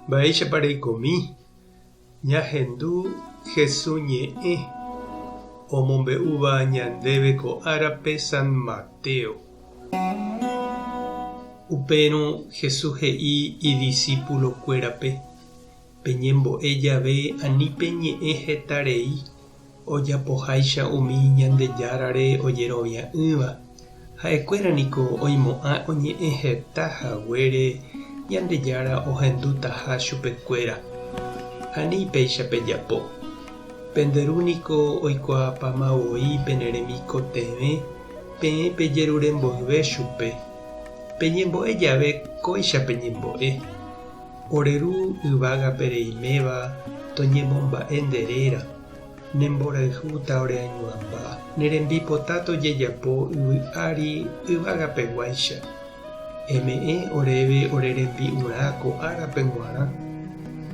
Mba'éichapa reikomi? Ñahendu Hesu ñe'ẽ omombe'úva ñandéve ko árape San Mateo. Upérõ Jesús he'i idisípulokuérape, Peñembo'e jave ani peñe'ẽ heta rei, ojapoháicha umi Ñandejárare ojerovia'ỹva. Ha'ekuéra niko oimo'ã oñe'ẽ heta haguére Ñandejára ohendutaha chupekuéra. Ani péicha pejapo. Pende Ru niko oikuaapama voi pene remikotevẽ peẽ pejerure mboyve chupe. Peñembo'e jave kóicha peñembo'e. Ore Ru yvágape reiméva toñemomba'e nde réra, ne mborayhu taoreañuãmba, ne rembipota tojejapo yvy ári yvagapeguáicha. Eme'ẽ oréve ore rembi'urã ko árape g̃uarã.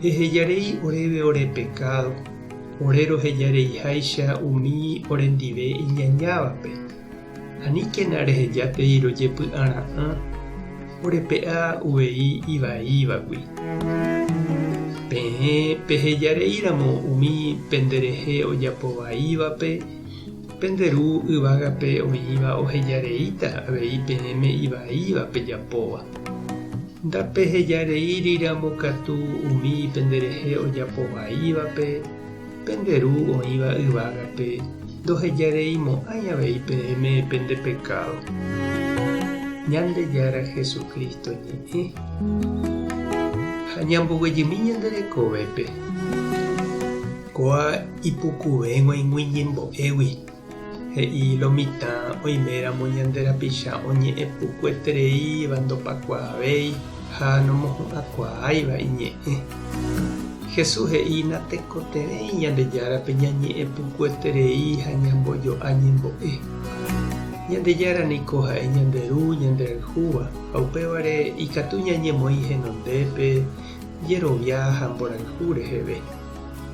Ehejarei oréve ore pekádo, ore rohejareiháicha umi orendive iñañávape. Aníkena rehejátei rojepy'ara'ã orepe'a uvei ivaívagui. Peẽ pehejareíramo umi penderehe ojapo vaívape, pende Ru yvágape oĩva ohejareíta avei peẽme ivaíva pejapóva. Ndapehejareíriramo katu umi penderehe ojapo vaívape, Pende Ru oĩva yvágape ndohejareimo'ãi avei peẽme pende pekádo. Ñandejára Jesucristo ñe'ẽ ha ñamboguejymi ñande rekovépe. Kóa ipukuve g̃uaig̃ui ñembo'égui. He'i lo mitã oiméramo ñande rapicha oñe'ẽ pukuetereíva ndopakuaavéi ha nomohu'ãkuaáiva iñe'ẽ. Jesús he'i natekotevẽi Ñandejárape ñañe'ẽ pukueterei ha ñambojo'a ñembo'e. Ñandejára niko ha'e ñande Ru ñanderayhúva ha upévare ikatu ñañemoĩ henondépe jerovia ha mborayhu reheve.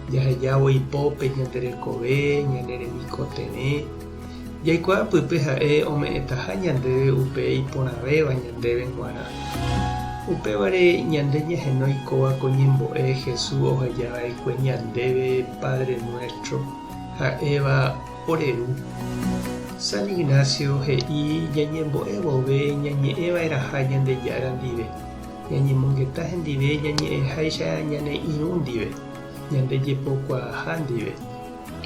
Jahejávo ipópe ñande rekove, ñane remikotevẽ, jaikuaa pype ha'e ome'ẽtaha ñandéve upe iporãvéva ñandéve g̃uarã. Upévare ñande ñahenói kóva ko ñembo'e Jesús oheja va'ekue ñandéve Padre Nuestro, ha'éva ore Ru. San Ignacio he'i ñañembo'e vove ñañe'ẽ va'erãha Ñandejára ndive. Ñañemongeta hendive ñañe'ẽháicha ñane irũ ndive, ñande jepokuaaha ndive.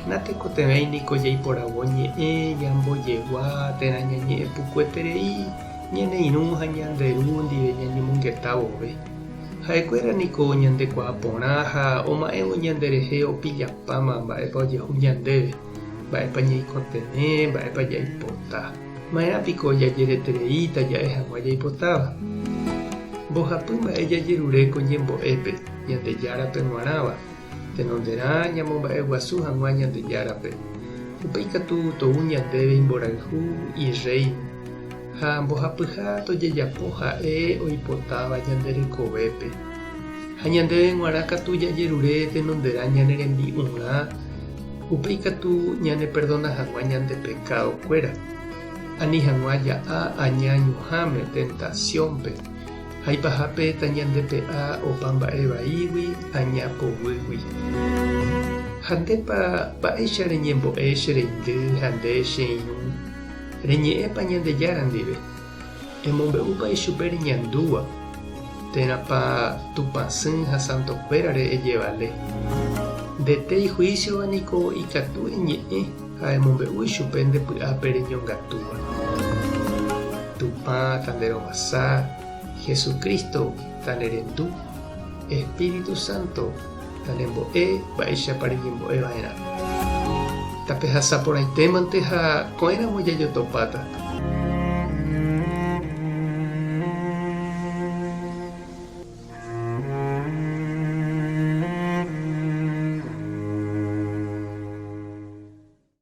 Natekotevẽi niko jaiporavo ñe'ẽ, ñambojegua térã ñañe'ẽ pukueterei ñane irũ ha ñande ru ndive ñañemongeta vove. Ha'ekuéra niko ñandekuaa porã ha oma'ẽvo ñanderehe opillapáma mba'épa ojehu ñandéve, mba'épa ñaikotevẽ, mba'épa jaipota. Ma'erã piko jajeretereíta ja'e hag̃ua jaipotáva? Mbohapy mba'e jajerure ko ñembo'épe Ñandejárape g̃uarãva, tenonderã ñamomba'eguasu hag̃ua Ñandejárape, upéi katu tou ñandéve imborayhu, Irréino, ha mbohapyha tojejapo ha'e oipotáva ñande rekovépe. Ha ñandéve g̃uarã katu jajerure tenonderã ñane rembi'urã, upéi katu ñaneperdona hag̃ua ñande pekadokuéra, ani hag̃ua ja'a aña ñuhãme, tentasiónpe, ha ipahápe tañandepe'a opa mba'e vaígui aña poguýgui. Ha ndépa mba'éicha reñembo'e che reindy ha nde che irũ, reñe'ẽpa Ñandejára ndive? Emombe'úpa ichupe reñandúva, térãpa Tupãsy ha santokuérare ejevale? Ndete ihuísiova niko ikatu eñe'ẽ ha emombe'u ichupe nde py'ápe reñongatúva. Tupã tanderovasa, Jesucristo tanerendu, Espíritu Santo tanembo'e mba'éichapa reñembo'e va'erã. Tapehasa porãitémante ha ko'ẽramo jajotopáta.